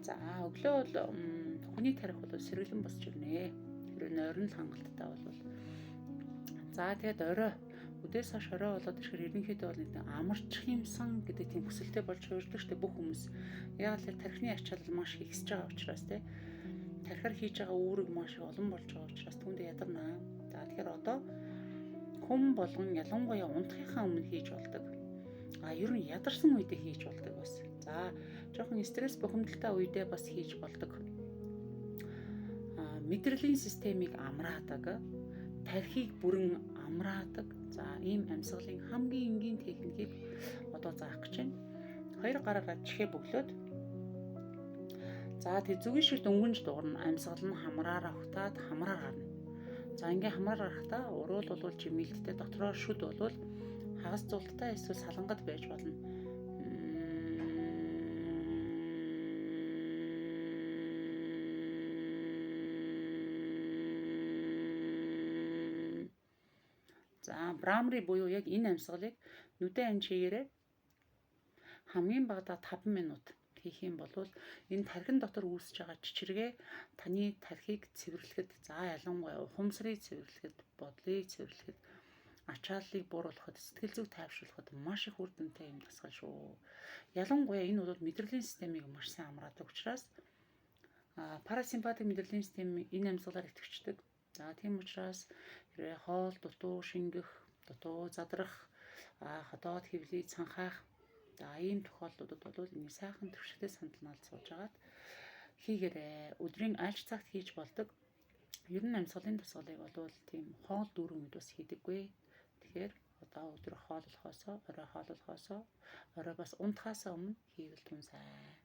За өглөө бол хүний тарих бол сэргэлэн босч ирнэ. Хэрвээ нойрон л хангалттай бол. За тэгээд орой үдээс хойш орой болоод ирэхээр ерөнхийдөө бол нэг амарчих юмсан гэдэг тийм хүсэлтэй болж хуурдаг штэ бүх хүмүүс. Яг л тархины ачаал маш их ихсэж байгаа учраас те тархиар хийж байгаа үүрэг маш их олон болж байгаа учраас түүндээ ядарна. За тэгэхээр одоо хүн болгон ялангуяа унтахынхаа өмнө хийж болдог. А ер нь ядарсан үедээ хийж болдог бас. За жоохон стресс бухимдалтай үедээ бас хийж болдог. А мэдрэлийн системийг амраадаг, тархийг бүрэн амраадаг. За ийм амьсгалын хамгийн энгийн техникийг одоо заах гэж байна. Хоёр гараараа чихээ бөглөөд за тэг зүгийн шигт өнгөнж дуурна. Амьсгал нь хамраараа хутаад хамраар гарна. За ингээ хамраар гарахдаа уруул болвол жимэлттэй, дотроо шүд болвол хагас зулттай эсвэл салангад байж болно. За брамри буюу яг энэ амьсгалыг нүдэн анж хийгээрэй. Хамгийн багадаа 5 минут хийх юм бол энэ тархин дотор үүсэж байгаа чичиргээ таны тархийг цэвэрлэхэд, за ялангуяа ухамсарыг цэвэрлэхэд, бодлыг цэвэрлэхэд, ачааллыг бууруулахад, сэтгэл зүг тайвшруулахад маш их үр дүнтэй юм дасгал шүү. Ялангуяа энэ бол мэдрэлийн системийг маш сайн амраадаг учраас парасимпатик мэдрэлийн систем энэ амьсгалаар идэвхждэг. За тийм учраас хэрвээ хоол дутуу шингэх, дутуу задрах, ходоод хөвлөй цанхаах, за ийм тохиолдлуудад бол энийг сайхан төвшигтэй сандалнаал сууж агаад хийгээрэй. Өдрийн альч цагт хийж болдог. Ер нь амьсгалын дасгалыг бол тийм хоол дүүрэн үед бас хийдэггүй. Тэгэхээр одоо өдөр хооллохоосоо, орой хооллохоосоо, орой бас унтахаасаа өмнө хийвэл түн сайн.